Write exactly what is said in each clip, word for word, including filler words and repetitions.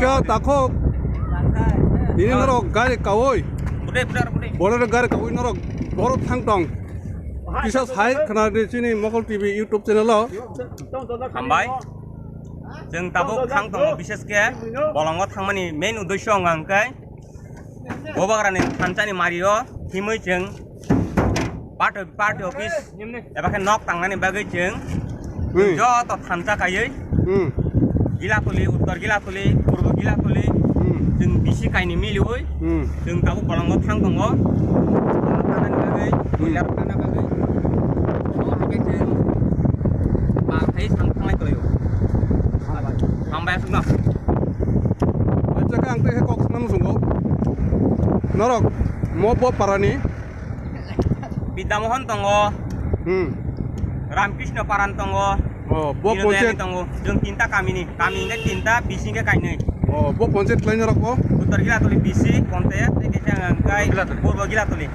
Kha takhuk. Ini norok gari kawi. Bolero gari kawi norok borok thang tong. Kisa sai khna di chini Mokol T V YouTube channel o. Hambai. Chwng tabuk thang tongo, bishesh khe bolongo thangmani main uddesho wng khe Bubagrani thansa ni mario himwi chwng party, party office eba khe nok tangnani bagwi chwng Hmm. joto thansa kaiwi Hmm. Gilatuli, Uttor Gilatuli, Purbo Gilatuli, Hmm. chwng bisi kaini miliwi Hmm. chwng tabuk bolongo thang tongo. Tanani bagwi, Hmm. Builar thana bagwi. Omo hai khe chwng bal khai thang thanglai toyo. Hambai aswkno. Acha khe ang tei kok sanam sungo. Norok mo bo parani. Bidya Mohan tongo. Hmm. Ramkrishna Paran tongo. Oh, bo Dino Dayal ponchayat tongo. Jwng tinta kamini. Kami hingke tinta, bising ke kainwi. Oh, bo ponchayat khlaina rok bo? Uttor Gilatuli bisi ponchayat, tei kisa hingkai Gilatuli. Purbo Gilatuli.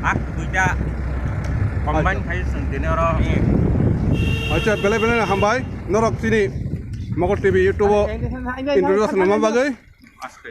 Ak duita. Combine Acha. Khai song tini oro. Acha, bele bele hambai. Norok chini Mokol T V YouTube o introduce nama bagwi. Aste.